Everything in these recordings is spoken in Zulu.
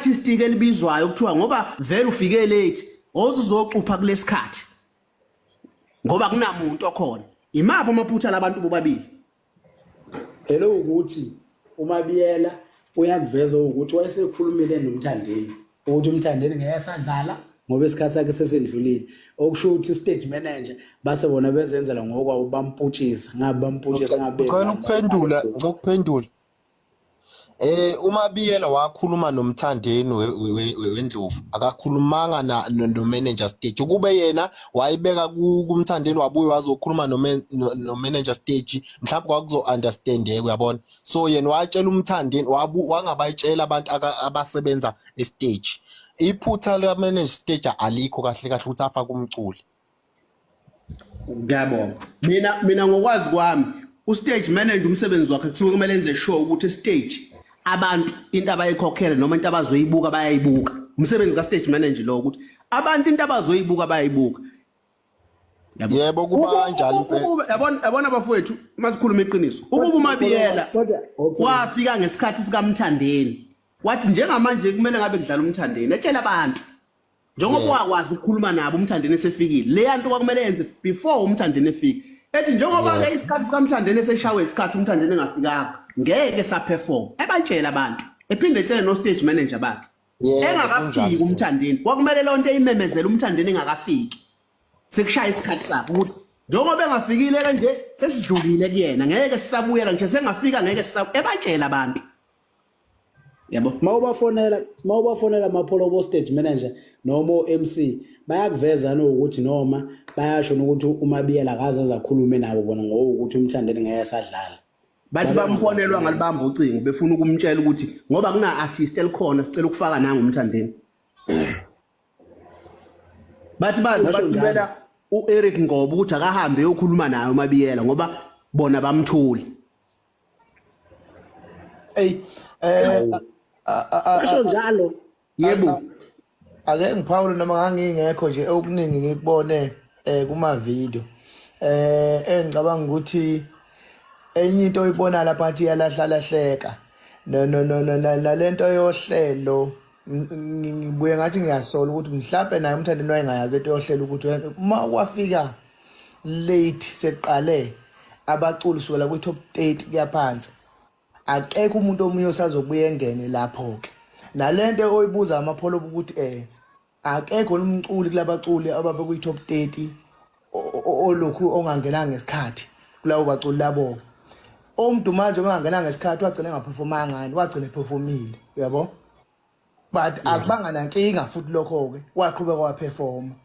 i-artist ke elibizwayo kuthiwa ngoba vele ufike late ozuzocupha kulesikhathi ngoba kunamuntu okhona. Imaphi amaphutha labantu bobabili? Hello ukuthi uMabiyela uyakuveza ukuthi wayesekhulumile noMthandeni ukuthi uMthandeni ngeke asadlala ngoba isikhathi sakhe sesendlulile, okusho ukuthi stage manager base bona bezenzela ngokwabo bamputshisa ngabe bamputshisa ngabe. Ngicela ukuphendula, ngicela ukuphendula. UMabiyela wakhuluma noMthandeni weNdlovu, akakhulumanga na no manager stage. Ukube yena wayibeka kuMthandeni wabuye wazokhuluma no manager stage, mhlawumbe kwakuzo understandeka, uyabona. So yena watshela uMthandeni wangabayitshela abantu abasebenza e-stage. Iphutha lika manager stage alikho kahle kahle ukuthi afake umculi. Ngiyabonga. Mina ngokwazi kwami ustage manager umsebenzi wakhe kusuke kumele enze sure ukuthi stage abantu into abayikhokhele noma into abazoyibuka bayayibuka. Umsebenzi ka stage manager lo ukuthi abantu into abazoyibuka bayayibuka. Yabo. Yebo kuba kanjalo impela. Yabona bafowethu masikhuluma iqiniso. Ukuba uMabiyela Kodwa okay. wafika ngesikhathi sikaMthandeni wathi njengamanje kumele ngabe kudlala uMthandeni etshela abantu njengoba wakwazi ukukhuluma nabo uMthandeni esefikile, leya nto kwakumele yenze before uMthandeni efike, ethi njengoba ke isikhathi sikaMthandeni eseshawe isikhathi uMthandeni engafikanga ngeke saperform, ebatshela abantu ephinde etshele no stage manager bakhe engakafiki uMthandeni. Kwakumele loo nto eyimemezele uMthandeni engakafiki, sekushaya isikhathi sakhe ukuthi njengoba engafikile ke nje sesidlulile kuyena, ngeke sisabuyela nje, sengafika ngeke sisab ebatshela abantu, yabo. Mawubafonela Mapholo bo stage manager noma o-MC bayakuveza nokuthi noma bayasho nokuthi uMabiyela akaze azakhulume nabo bona ngokuthi uMthandeni ngeke esadlala. Bathi bamfonelwa ngalibamba ucingo befuna ukumtshela ukuthi ngoba kuna artist elikhona sicela ukufaka nanga uMthandeni. Bathi baze Basho njalo. bathumela u-Eric Ngobo ukuthi akahambe eyokhuluma naye uMabiyela ngoba bona bamthuli. Ey Basho njalo. Yebo. Ake ngiphawule noma ngangingekho nje, okuningi ngikubone kuma video. Engicabanga ukuthi enye into oyibona lapha ngathi iyalahla lahleka. No no no no nalento yohlelo, ngibuye ngathi ngiyasola ukuthi mhlambe naye uMthandeni wayengayazi lento yohlelo, ukuthi uma wafika late seqale abaculi sukela kwi top 30 kuya phansi akekho umuntu omunye osazobuye engene lapho ke. Nalento oyibuza amapholo ukuthi akekho umculi kulabaculi ababe kwi top 30 olokhu ongangenanga ngesikhathi kulabo baculi labo, omntu manje ongangena ngesikhathi wagcina engaperformanga ngani, wagcina eperformile, uyabo, but akubanga nankinga futhi lokho ke, waqhubeka waperforma.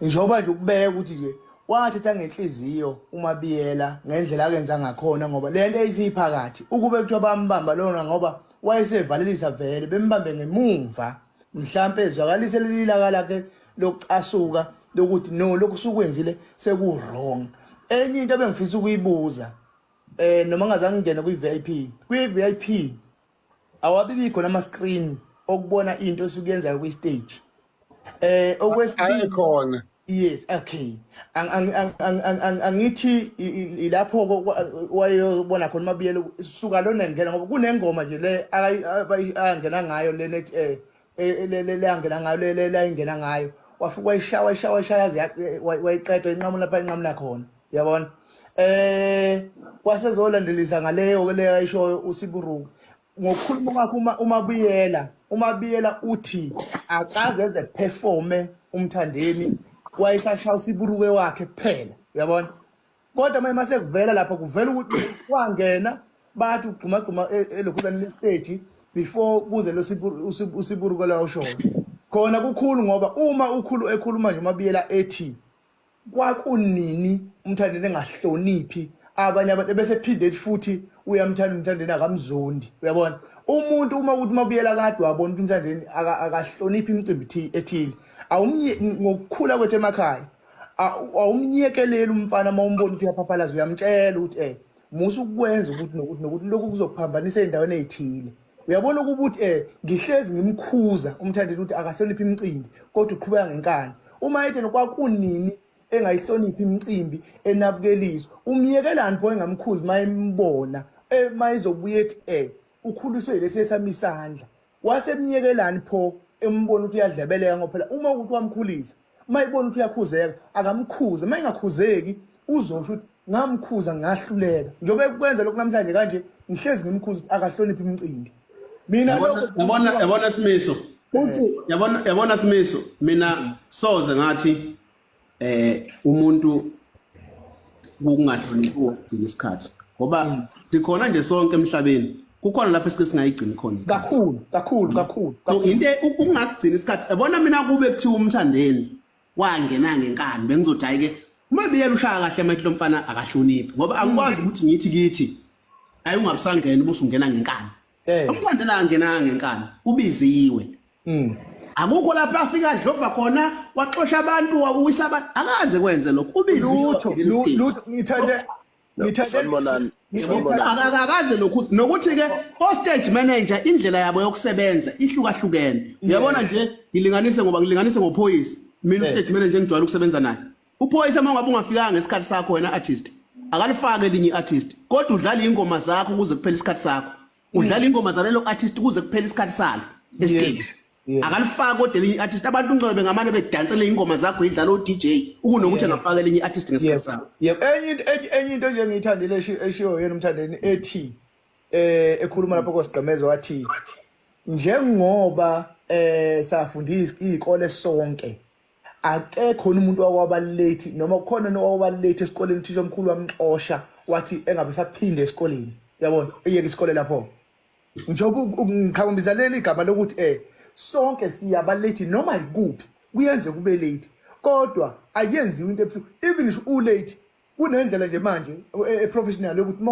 Njengoba nje ukubeka ukuthi nje wathatha ngenhliziyo uMabiyela ngendlela akenza ngakhona, ngoba le nto isiphakathi ukube kuthiwa bambamba lona ngoba wayesevalelisa vele, bembambe ngemumva mhlampe ezwakalise leli laka lakhe lokucasuka lokuthi no, lokhu sukwenzile seku-wrong. Enye into ebengifisa ukuyibuza, noma ngazange ngingene kwi-VIP, kwi-VIP awabibikho nama-screen okubona into esuke yenzayo kwi-stage. Okwesibili Ayikhona. Yes, okay. Angithi ilapho wayobona khona uMabiyela suka lona ngena, ngoba kunengoma nje le angena ngayo le net le angena ngayo le le ayingena ngayo, wafika wayishaya wayishaya wayishaya yaze wayiqeda, inqamula lapha inqamula khona, uyabona. Kwasezolandelisa ngaleyo ke le ayishoyo uSiburuku ngokukhuluma kwakhe uma uMabiyela uthi akaze eze performe uMthandeni, wayesashaya uSiburuke wakhe kuphela, uyabona. Kodwa manje mase kuvela lapha kuvela ukuthi wangena bathi ugxuma gxuma elokhuzane lestage before kuze lo uSiburuke la ushoyo khona kukhulu, ngoba uma ukhulu ekhuluma nje uMabiyela ethi kwakunini uMthandeni engahloniphi abanye abantu, ebese phinde ethi futhi uyamthanda uMthandeni akamzondi, uyabona. Umuntu uma ukuthi mabuyela kade wabona ukuthi uMthandeni akahloniphi imicimbi ethile, awumnye ngokukhula kwethu emakhaya awumnyekeleli umfana uma umbona ukuthi uyaphaphalaza, uyamtshela ukuthi musa ukwenza ukuthi nokuthi nokuthi lokhu kuzokuphambanisa ey'ndaweni ey'thile, uyabona. Ukuba uthi ngihlezi ngimkhuza uMthandeni ukuthi akahloniphi imicimbi kodwa uqhubeka ngenkani, uma ethi kwakunini engayihloniphi imicimbi enabukeliswa, umyekelani pho engamkhuzi uma embona uma ezobuye ethi ukhuliswe yilesi esami isandla? Wasemnyekelani pho embona ukuthi uyadlebeleka ngoba phela uma ukuthi wamkhulisa uma ibona ukuthi uyakhuzeka akamkhuze uma engakhuzeki uzosho ukuthi ngamkhuza ngahluleka njengoba ekwenza lokhu namhlanje kanje ngihlezi ngimkhuza ukuthi akahloniphe imicimbi mina lokho Yabona yabona Simiso. Uthi Yabona yabona Simiso mina soze ngathi umuntu ukungahloniphi usigcina isikhathi ngoba sikhona nje sonke emhlabeni kukhona lapho esike singayigcini khona kakhulu kakhulu kakhulu so into ukungasigcini isikhathi yabona mina kube kuthiwa umthandeni wangena ngenkani bengizothi hayi ke uma biyela ushaya kahle manje lo mfana akahloniphi ngoba angikwazi ukuthi ngithi kithi ayi ungabusangena ubusungena ngenkani umthandeni angena ngenkani ubiziwe Akukho lapho afika dlova khona waxosha abantu wawisa abantu akaze kwenze lokho ubiziwe lutho lutho ngithande ngithande Sanibonani, sanibonani. Akaze lokhu nokuthi ke o stage manager indlela yabo yokusebenza ihlukahlukene uyabona nje ngilinganise ngoba ngilinganise ngophoyisa mina stage manager engijwayele ukusebenza naye uphoyisa uma ungabe ungafikanga ngesikhathi sakho wena artist akalifake elinye i-artist kodwa udlala ingoma zakho ukuze kuphele isikhathi sakho udlala ingoma zalelo artist kuze kuphele isikhathi salo estage akalifaki kodwa elinye i-artist abantu ngcono bengamane bedansele ingoma zakho idlala o-DJ ukunokuthi angafaka elinye i-artist ngesikhathi sakho. Yebo, enye into enye into nje engiyithandile eshiwo yena umthandeni ethi ekhuluma lapho kosigqemezo wathi njengoba safunda izikole sonke akekho umuntu wakwaba late noma kukhona nowaba late esikoleni uthisha omkhulu wamxosha wathi engabe saphinde esikoleni uyabona eyeke isikole lapho njengoba ngiqhakumbisa leli gama lokuthi sonke siyaba late noma yikuphi kuyenzeka kube late kodwa ayenziwe into ebuhlungu even if u late kunendlela nje manje e professional yokuthi